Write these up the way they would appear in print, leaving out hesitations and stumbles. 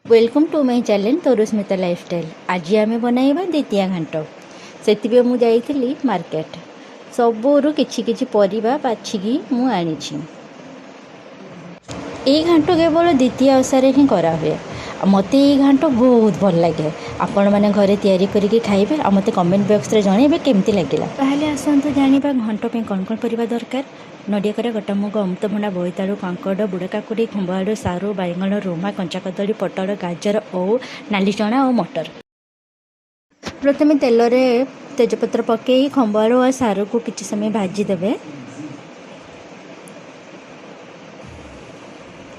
Welcome to my channel Tarusmita lifestyle. ଆଜି ଆମେ ବନାଇବା ଦ୍ୱିତୀୟା ଘାଣ୍ଟ। ସେଥିପାଇଁ ମୁଁ ଯାଇଥିଲି ମାର୍କେଟ। ସବୁରୁ କିଛି କିଛି ପରିବା ବାଛିକି ମୁଁ ଆଣିଛି। ଏଇ ଘାଣ୍ଟ କେବଳ ଦ୍ୱିତୀୟା ଓଷାରେ ହିଁ କରାହୁଏ ଆଉ ମୋତେ ଏଇ ଘାଣ୍ଟ ବହୁତ ଭଲ ଲାଗେ। ଆପଣମାନେ ଘରେ ତିଆରି କରିକି ଖାଇବେ ଆଉ ମୋତେ କମେଣ୍ଟ ବକ୍ସରେ ଜଣାଇବେ କେମିତି ଲାଗିଲା। ତାହେଲେ ଆସନ୍ତୁ ଜାଣିବା ଘାଣ୍ଟ ପାଇଁ କ'ଣ କ'ଣ ପରିବା ଦରକାର। ନଡ଼ିଆ କୋରା, ଗୋଟା ମୁଗ, ଅମୃତଭଣ୍ଡା, ବୋଇତାଳୁ, କାଙ୍କଡ଼, ବୁଢ଼ା କାକୁଡ଼ି, ଖମ୍ବ ଆଳୁ, ସାରୁ, ବାଇଗଣ, ରୁମା, କଞ୍ଚା କଦଳୀ, ପୋଟଳ, ଗାଜର, ଓଉ, ନାଲି ଚଣା ଆଉ ମଟର। ପ୍ରଥମେ ତେଲରେ ତେଜପତ୍ର ପକାଇ ଖମ୍ବ ଆଳୁ ଆଉ ସାରୁକୁ କିଛି ସମୟ ଭାଜିଦେବେ।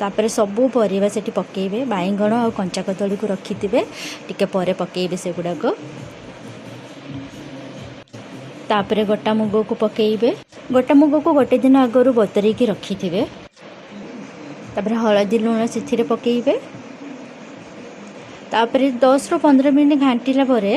ତାପରେ ସବୁ ପରିବା ସେଠି ପକାଇବେ। ବାଇଗଣ ଆଉ କଞ୍ଚା କଦଳୀକୁ ରଖିଥିବେ, ଟିକେ ପରେ ପକାଇବେ ସେଗୁଡ଼ାକ। ତାପରେ ଗୋଟା ମୁଗକୁ ପକାଇବେ। ଗୋଟା ମୁଗକୁ ଗୋଟେ ଦିନ ଆଗରୁ ବତୁରେଇକି ରଖିଥିବେ। ତାପରେ ହଳଦୀ ଲୁଣ ସେଥିରେ ପକାଇବେ। ତାପରେ 10ରୁ 15 ମିନିଟ୍ ଘାଣ୍ଟିଲା ପରେ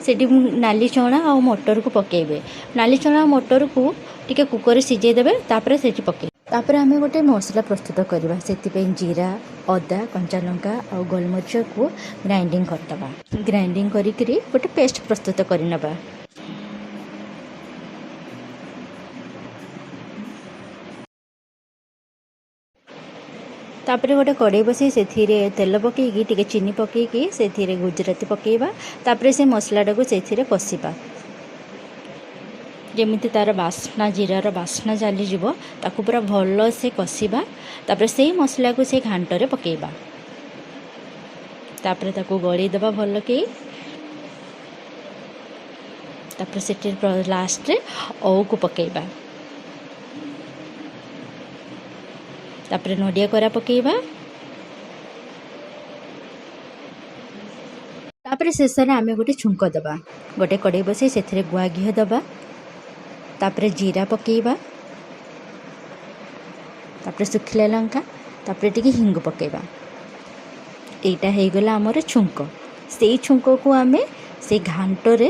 ସେଠି ନାଲି ଚଣା ଆଉ ମଟରକୁ ପକାଇବେ। ନାଲି ଚଣା ଆଉ ମଟରକୁ ଟିକେ କୁକରରେ ସିଝେଇ ଦେବେ, ତାପରେ ସେଠି ପକାଇବେ। ତାପରେ ଆମେ ଗୋଟେ ମସଲା ପ୍ରସ୍ତୁତ କରିବା। ସେଥିପାଇଁ ଜିରା, ଅଦା, କଞ୍ଚା ଲଙ୍କା ଆଉ ଗୋଲମରିଚକୁ ଗ୍ରାଇଣ୍ଡିଙ୍ଗ କରିଦେବା। ଗ୍ରାଇଣ୍ଡିଙ୍ଗ କରିକିରି ଗୋଟେ ପେଷ୍ଟ ପ୍ରସ୍ତୁତ କରିନେବା। ତାପରେ ଗୋଟେ କଡ଼େଇ ବସେଇ ସେଥିରେ ତେଲ ପକାଇକି ଟିକେ ଚିନି ପକାଇକି ସେଥିରେ ଗୁଜୁରାତି ପକାଇବା। ତାପରେ ସେ ମସଲାଟାକୁ ସେଥିରେ କଷିବା, ଯେମିତି ତା'ର ବାସ୍ନା, ଜିରାର ବାସ୍ନା ଚାଲିଯିବ, ତାକୁ ପୁରା ଭଲସେ କଷିବା। ତାପରେ ସେଇ ମସଲାକୁ ସେଇ ଘାଣ୍ଟରେ ପକାଇବା। ତାପରେ ତାକୁ ଗଳେଇ ଦେବା ଭଲକି। ତାପରେ ସେଠି ଲାଷ୍ଟରେ ଓଉକୁ ପକାଇବା। ତାପରେ ନଡ଼ିଆ କୋରା ପକାଇବା। ତାପରେ ଶେଷରେ ଆମେ ଗୋଟେ ଛୁଙ୍କ ଦେବା। ଗୋଟେ କଡ଼େଇ ବସେଇ ସେଥିରେ ଗୁଆ ଘିଅ ଦେବା। ତାପରେ ଜିରା ପକାଇବା। ତାପରେ ଶୁଖିଲା ଲଙ୍କା, ତାପରେ ଟିକେ ହିଙ୍ଗୁ ପକାଇବା। ଏଇଟା ହେଇଗଲା ଆମର ଛୁଙ୍କ। ସେଇ ଛୁଙ୍କକୁ ଆମେ ସେଇ ଘାଣ୍ଟରେ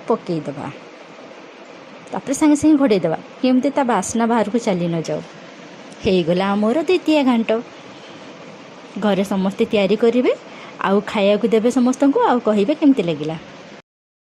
ପକାଇଦେବା। ତାପରେ ସାଙ୍ଗେ ସାଙ୍ଗେ ଘୋଡ଼େଇ ଦେବା, କେମିତି ତା ବାସ୍ନା ବାହାରକୁ ଚାଲି ନଯାଉ। ହେଇଗଲା ଆମର ଦ୍ୱିତୀୟା ଘାଣ୍ଟ। ଘରେ ସମସ୍ତେ ତିଆରି କରିବେ ଆଉ ଖାଇବାକୁ ଦେବେ ସମସ୍ତଙ୍କୁ ଆଉ କହିବେ କେମିତି ଲାଗିଲା।